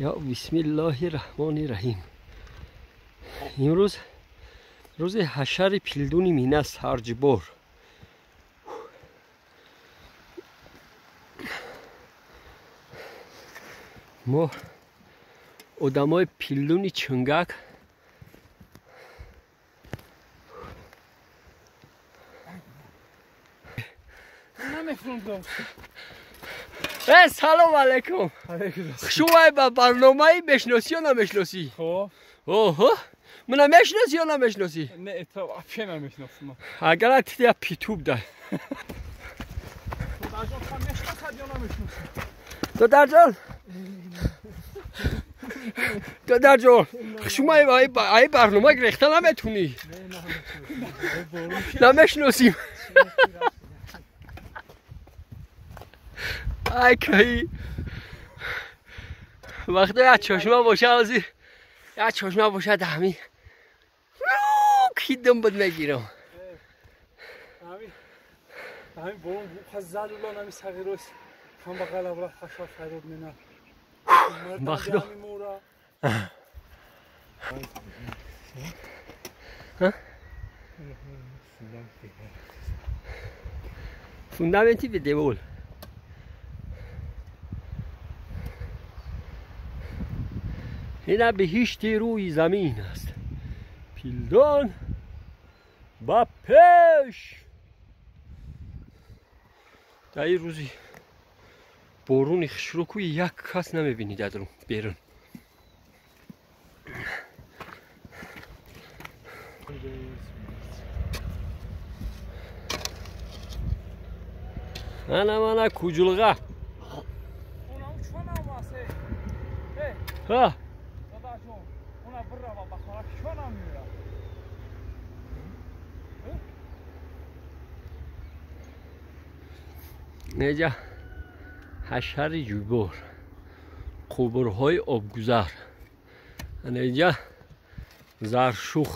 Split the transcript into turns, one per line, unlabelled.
Я бисмиллоҳи раҳмони раҳим. Имрӯз рӯзи ҳашари пилдуни мина сарҷбор. Мо одамои пилдуни чунгак Салом алейкум. Хуш ба барномаи мешносӣ ё намешносӣ? Оҳо. Мана мешносӣ ё намешносӣ?
Не, это вообще намешносам.
Агар тия питуб да. Додарҷон. Додарҷон, шумо ай барнома гирехта наметунӣ. Намешносим. Ай кай. Вақте як чошма боша ози як чошма боша ҳами кидам буд мегирам.
Ҳами борон залулон ҳами сағирос камбағалавра хашар файрод мена.
Бахидо. Фундаменти به девол. اینا بهشت روی زمین است. پیلدان با پیش. در این روزی بارون خشروکوی یک کس نمیبینی در بیرون. انا مانا کجلغه. ها. Неҷа ҳашари ҷӯйбор, қубурҳои обгузар, неҷа заршух.